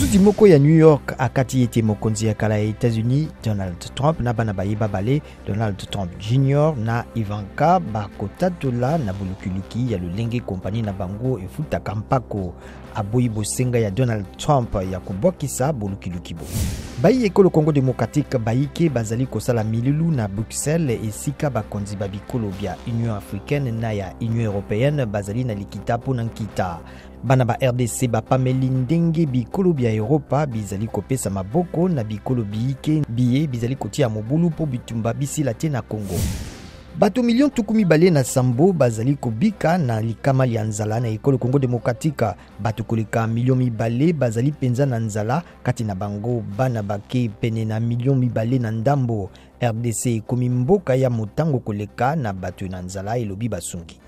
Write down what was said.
Zuzi moko ya New York akati ete mokonzi ya kala ya Etats-Unis Donald Trump na bana baye babale Donald Trump Jr. na Ivanka bakotatola na bolukiluki ya lolenge kompani na bango efutaka mpako. Aboyi bosenga ya Donald Trump ya kobwakisa bolukiluki bo. Bayi ekolo Congo democratique bayike bazali kosala milulu na Bruxelles esika bakonzi ba bikolo bya Union africaine na ya Union européenne bazali na likita mpo na nkita. Bana ba RDC bapameli ndenge bikolo bya Europa bizali kopesa maboko na bikolo biyike biye bizali kotia mobulu mpo bitumba bisila te na Congo. Bato milio 27 bazali kobika na likama lya nzala na ekolo Congo Demokratika. Bato koleka milio 2 bazali mpenza na nzala, kati na bango bana bake pene na milio 2 na ndambo. RDC ekomi mboka ya motango koleka na bato na nzala, elobi basungi.